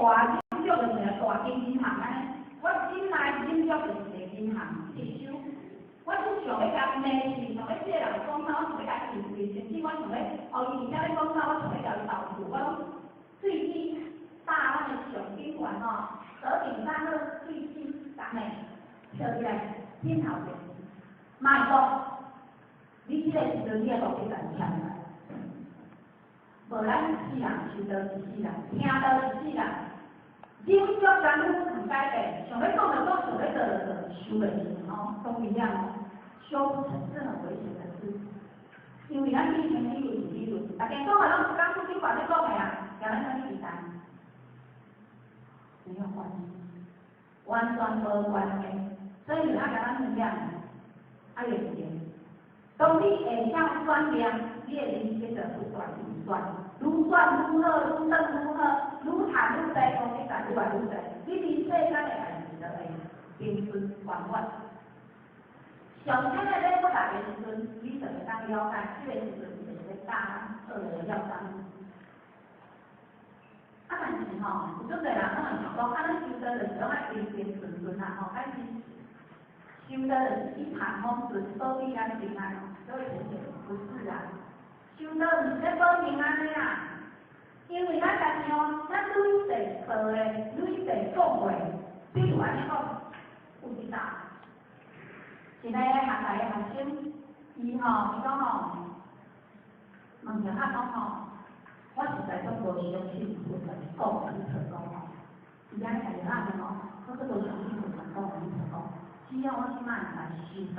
大忍辱就是个大间银行按呢，我忍耐忍辱就是一个银行吸收。我只想欲共骂去，想欲这个人讲啥，我想欲共伊应对，甚至我想欲，哦，伊伫遐咧讲啥，我想欲共伊投诉，我拢喙齿搭咱的上警员吼，德顶大乐喙齿共的，笑起来，天头前，莫讲，你这个时阵你也无去共伊欠来，无咱一世人修道一世人，听道一世人，忍辱功夫毋改变，想欲讲就讲，想欲做就做，修袂成吼，拢一样哦。修不成是很危險的事，因為咱以前理論是理論，大家講的攏是講出去外咧講的啊，共咱啥物簡單？沒有關係，完全無關係。所以咱共咱分享，啊有一個，當你會曉轉念，你的人生就不斷運轉，愈轉愈好，愈轉愈好，愈趁愈濟，講你賺愈來愈濟，你佇世間的代誌就會平順圓滿。上請的禮物來的時陣，你就會當了解，這個時陣伊就是咧教咱學的了解。啊，但是吼，有足濟人攏會想講，啊，咱修道就是攏愛平平順順啊，吼，還是修道就是一帆風順，保庇咱平安，各位同學，不是啊，修道毋是咧保平安的啊，因為咱家己吼，咱累世做的，累世講話，比如按呢講，有一搭。一個學大的學生，伊吼，伊講吼，問小阿講吼，我實在都無相信佛陀講阿彌陀講吼，伊按呢共伊講吼，我閣無相信佛陀講阿彌陀講，只要我這擺來修道，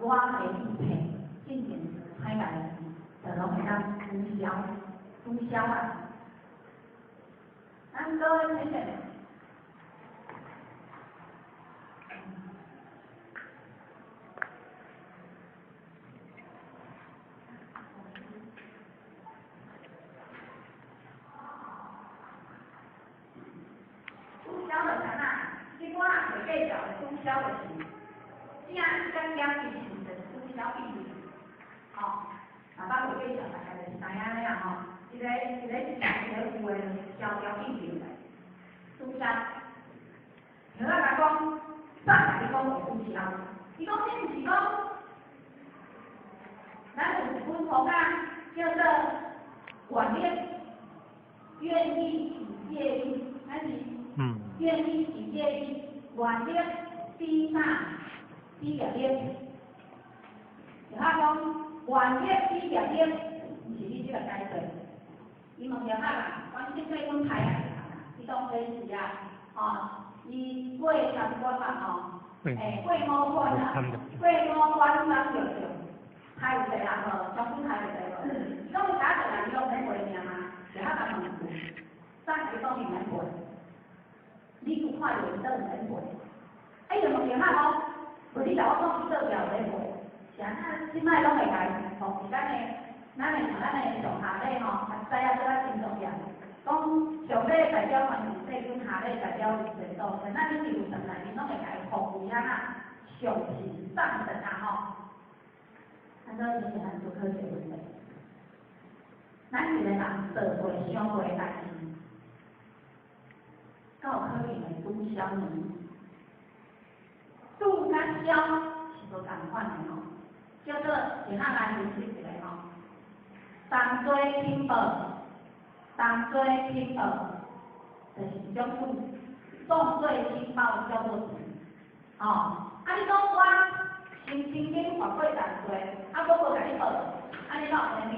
我的意見進前歹代誌，就攏會當取消，取消啊！咱各位同學。取消就是按怎？一般人會計較的取消就是，正甲減其實就是取消比率，吼，若捌會計較大概就是知影咧啦吼。一個一個一個負的消掉比率，取消。像我共講，早共你講會取消，伊講你毋是講，咱有一本簿仔叫做願力，願力與業力，咱是願力與業力，願力比啥？比業力。像我講，願力比業力，毋是你這個階段。伊問小可啦，阮頂歲阮太啊，伊當時是啊，吼，伊過三關嘛吼，欸，過五關啊，過五關斬六將，殺有濟人無？將軍殺有濟無？伊講伊殺濟人，伊攏免賠命啊，小可共問有，早共你講伊免賠，你有看著伊倒毋免賠？啊，伊就問小可講，無你共我講伊倒也有咧賠，是按怎？這擺攏會共伊吼，是咱的上下禮吼，知影做較清楚點。講上禮代表凡是世尊，下禮代表善導，像咱恁有上內面攏會共伊封為按怎上品上等啊吼。咱做是咱做科學問題，咱一個人做過想過的代誌，敢有可能會拄消呢？拄佮消是無仝款的吼，叫做下咱來分析一下吼。重罪輕報，重罪輕報，就是一種賭，重罪輕報叫做賭。哦，啊你講我曾曾經犯過重罪，啊我無共你報，按呢敢有天理？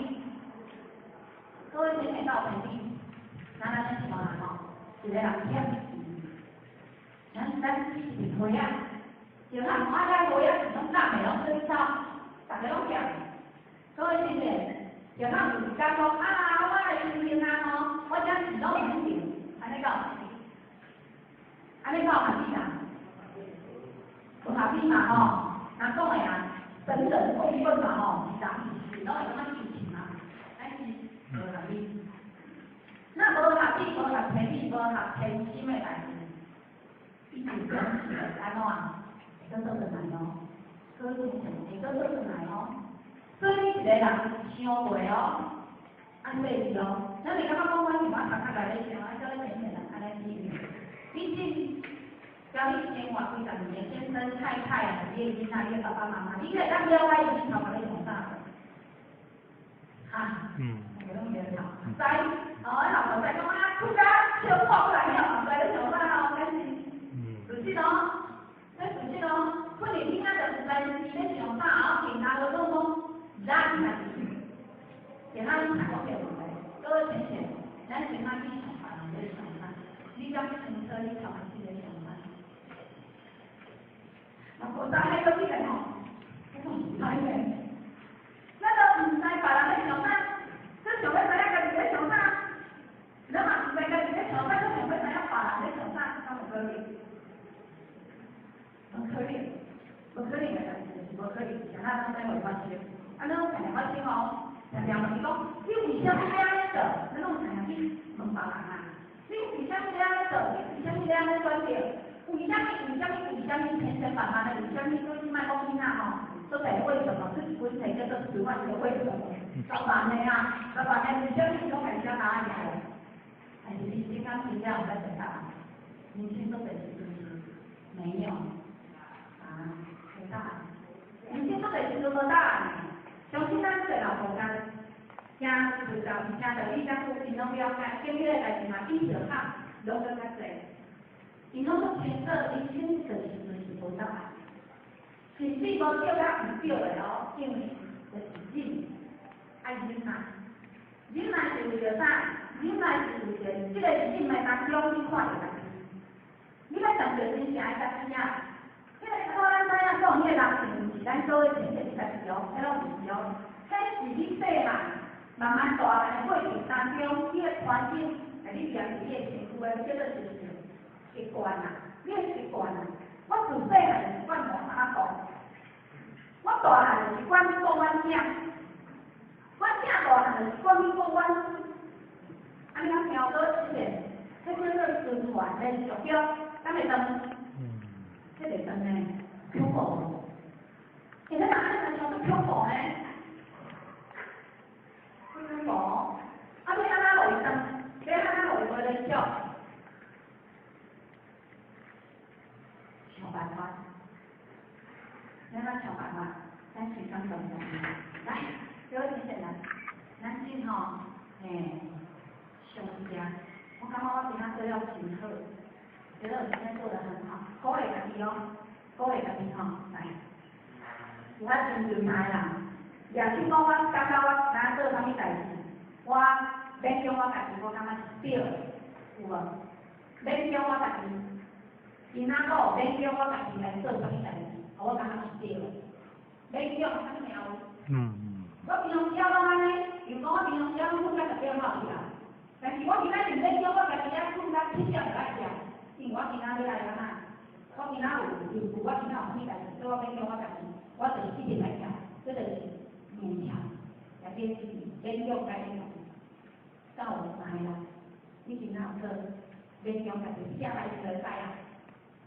各位聽聽敢有天理？咱按呢想啦吼，一個人欠錢，咱只是花仔，就咱看咱花仔是攏重的，攏水草，逐个攏欠。各位聽聽。就咱有一工講啊，我來修行啊吼，我這錢攏免還，按呢敢有？按呢敢有合理啦？無合理嘛吼，若講的啊，等人共憤嘛吼，是人是事，攏會感覺生氣嘛，但是無合理。那無合理、無合天理、無合天心的代誌，伊就總是會按怎？會閣倒轉來哦，各位親像會閣倒轉來哦。所以你一個人想過哦，按細緻哦，咱會感覺講我是我頭殼內咧想，啊，照咧淺淺人按呢，太太啊，你的囡仔，你的爸爸媽媽，你會當了解伊頭殼咧創啥？哈？大家攏搖頭，知，哦，老婆知講啊，睏甲笑破過來了，毋知咧想啥哦，但是事實哦，這事實哦，睏佇囡仔就毋知伊咧想啥哦，其他都攏講咱家己，其他你查講著問題，各位淺淺，咱先仔去想別人咧想啥，你敢清楚你頭殼是咧想啥？啊，無知彼個起來吼，我毋知呢。咱都毋知別人咧想啥，咱想欲知影家己咧想啥，咱嘛毋知家己咧想啥，閣想欲知影別人咧想啥，敢有可能？無可能，無可能的代誌就是無可能，啥咱攏知會發生。啊，咱攏常常發生哦，常常就是講，你為啥物欲按呢做？咱攏常常去問別人啊。你為啥物欲按呢做？你為啥物欲按呢選擇？為啥物？為啥物？為啥物？千千萬萬的為啥物？所以這擺講囡仔吼，都在為什麼？這本冊叫做十萬個為什麼，10萬個啊，10萬個為啥物攏會寫答案來？但是人生敢真正有遮濟答案？人生都濟時陣是沒有啊，無答案。人生都濟時陣無答案的，相信咱濟人無共，聽就聽著你遮久，𪜶攏了解，經歷的代誌嘛比小較攏閣較濟。𪜶攏足清楚，人生就是就是無答案，甚至無對佮毋對的哦，因為就是忍，愛忍耐，忍耐是為著啥？忍耐是為著這個忍的當中，你看著家己，你欲站著真正的家己啊！彼個靠咱知影講，彼個人性毋是咱所咧呈現的家己哦，彼攏毋是哦，彼是你細漢慢慢大漢的過程當中，你的環境，來你踮佇你的身軀的，叫做就是習慣啊，你的習慣啊。我自細漢就習慣我媽講，我大漢就習慣去顧阮囝，阮囝大漢就習慣去顧阮孫。啊，你敢聽有倒這個？彼叫做循環連續劇，敢會斷？彼袂斷呢，恐怖。欸，咱若按呢親像足恐怖呢？足恐怖。啊，欲按怎予伊斷？欲按怎予伊無連續？想辦法，咱怎想辦法？咱時間斷斷。來，各位同學來，咱先吼，欸，上正，我感覺我今仔做了真好，覺得我今天做得很好，鼓勵家己哦，鼓勵家己吼，來，有較真厲害啦。舉手講，我感覺我今仔做啥物代誌，我勉強我家己，我感覺是對的，有無？勉強我家己，今仔講勉強我家己來做啥物代誌，我感覺是對的。勉強，啥物名有？我平常時仔攏按呢，比如講我平常時仔攏睏到10點仔去啊，但是我今仔日勉強我家己仔睏到7點就愛起來，因為我今仔日愛按怎？我今仔有任務，我今仔有啥物代誌，所以我勉強我家己，我就是7點來起來，這就是勉強，也變是勉強改變家己。敢有三個人，你今仔有做勉強家己，下擺就會使啊。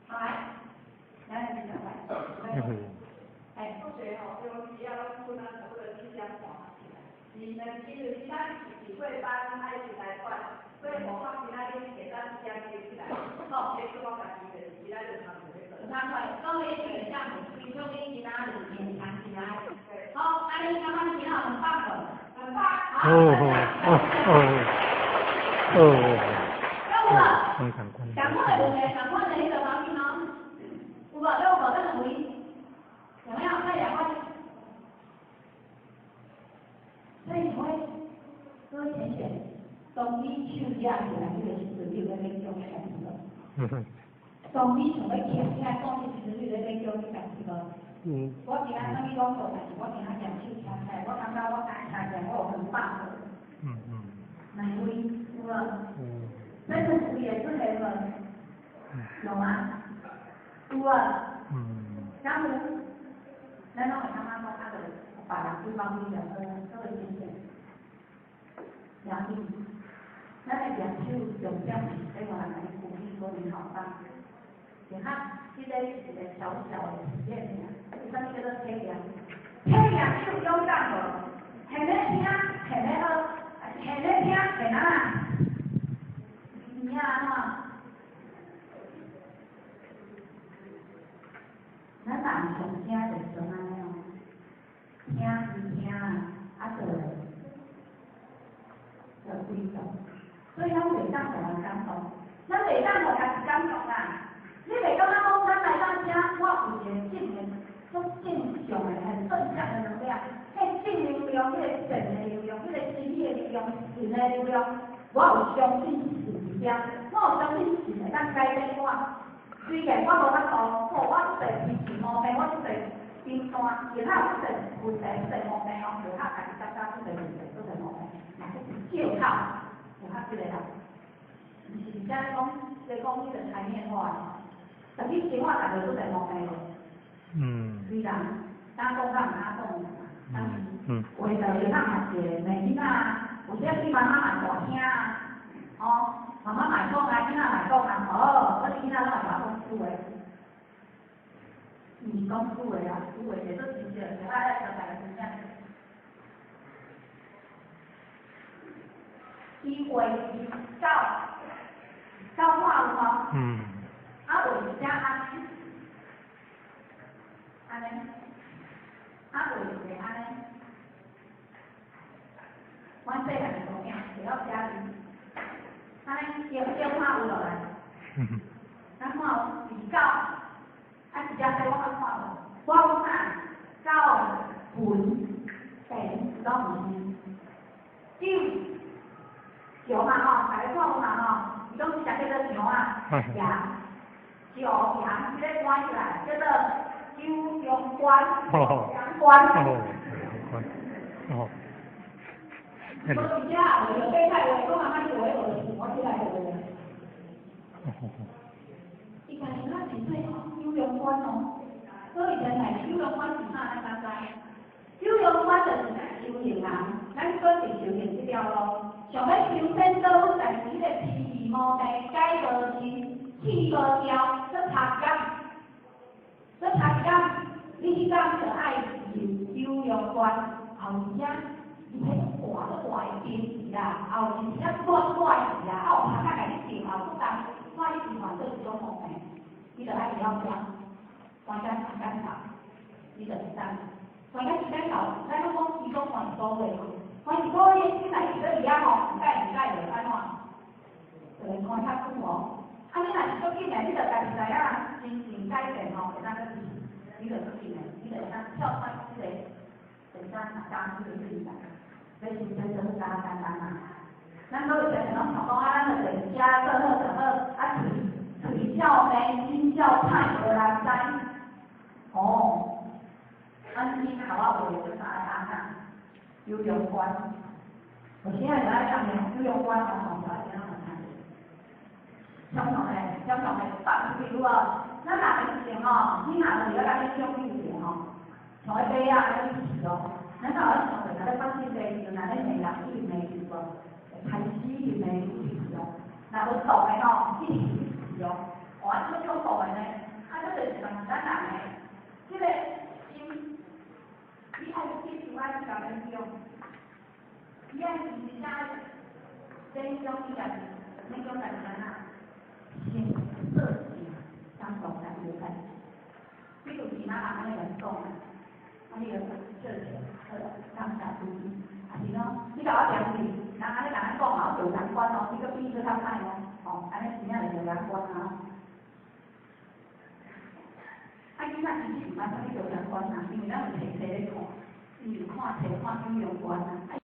好來，來來，你來。哎，同學吼，平常時仔攏睏啊，差不多7點半起來。是，但是因為咱是智慧班愛一來管，所以無法今仔日下晝7點鐘起來。好，這是我家己就是今仔日通做咧做。有通快，講你這個項目，推薦你今仔日勉強起來。好，按呢感覺你今仔有很棒無？很棒。好。哦哦哦哦。有無？共款共款的問題，共款的彼個環境哦。有無？有無？咱兩位有沒有？這兩位，這兩位，各位淺顯，當你手舉起來彼個時陣，你有咧勉強你家己無？當你想欲徛起來講的時陣，你有咧勉強你家己無？我今仔啥物攏無，但是我今仔舉手徛起來，我感覺我今仔徛起來，我有很棒的。哪位？有無？這是有也是黑無？有嗎？有啊。然後，咱攏會感覺講啊，就別人對方你就好，各位淺顯，揚力，咱的舉手重點是欲予人共你鼓勵，說你好棒。你看，這個是一個小小的體驗爾，為啥物叫做體驗？體驗手勇敢無？現咧聽，現咧學，現咧聽，現按怎？有影按怎？咱有相信神伫遐，我有相信神會當改變我。雖然我無法度，吼，我足濟脾氣毛病，我足濟冰山，其他有足濟問題，足濟毛病哦，其他家己感覺足濟問題，足濟毛病，嘛閣是借口，有較這個啦。毋是而家講，咧講彼個台面話，但你生活內就足濟毛病咯。雖然敢講甲毋敢講，但是話就會當嘛是會罵囡仔，有時對媽媽嘛大聲啊，吼，媽媽嘛講啊，囡仔嘛講啊，哦，我囡仔攏會甲我講輸話，毋是講輸話啊，輸話會做真正，就愛來交代真正。伊畫是狗，狗看有無？啊，畫一只按呢，按呢，啊畫一个按呢。阮細漢的查某囝會曉寫字，按呢叫叫看有落來，咱看有是狗，啊一只說我較看無，我有啥？狗、文、田攏毋是，酒，橋嘛吼，大家看有嘛吼，伊講這只叫做橋啊，陽，橋陽，這個關起來叫做九陽關，陽關。哦，陽關，哦。無伫遮，無用爬菜話，講阿媽你畫落去，我起來畫。伊家己較是說九陽關哦，所以原來九陽關是啥？咱敢知？九陽關就是修行人，咱過是修行這條路，想欲修仙道，但是彼個脾氣毛病改無去，氣無掉，閣差一工，閣差一工，你彼工就愛入九陽關，後一只。伊彼大閣大的冰池啦，後是遐熱熱池啦，啊有拍卡共你浸，後閣重，看你是犯倒一種毛病，你就愛入遐，關甲時間到，你就會當，關甲時間到，咱攏講伊講關一個月嘛，關一個月，你若一直佇遐吼，毋改毋改就按怎？就會關較久哦。啊，你若是足緊的，你就家己知影心情改變吼，會當閣去，你就足緊的，你就會當跳脫這個，會當當這個對待。這是真正簡簡單啊！咱都會常常攏想講啊，咱就坐遮做好就好，啊喙喙臭命，心臭歹，無人知。哦，咱先頭仔畫這三个翁仔，九陽關。有時仔就愛講九陽關哦，就愛怎樣聽？相同的，相同的放出去有無？咱若以前吼，你若有伫咧甲你抢救者吼，像彼馬仔安尼去哦。咱若有想著，若咧放心地时阵，若咧罵人，一直罵伊無？會開始一直罵伊去哦。若無動的吼，一直去哦。哇，這種動的呢，啊，這就是咱人的，這個心，你愛記住愛去共恁講，你愛是真正真將你家己，恁講家己安怎？先設定當中家己的感覺，比如其他人按呢共講啊，啊，你就笑笑，好啦，感謝主，啊是喏，你共我講去，人按呢共咱講啊，有難關哦，你閣比閣較歹哦，吼，按呢真正就有難關啊。啊，囡仔其實毋捌啥物著難關啊，因為咱有冊冊咧看，伊有看冊看九陽關啊。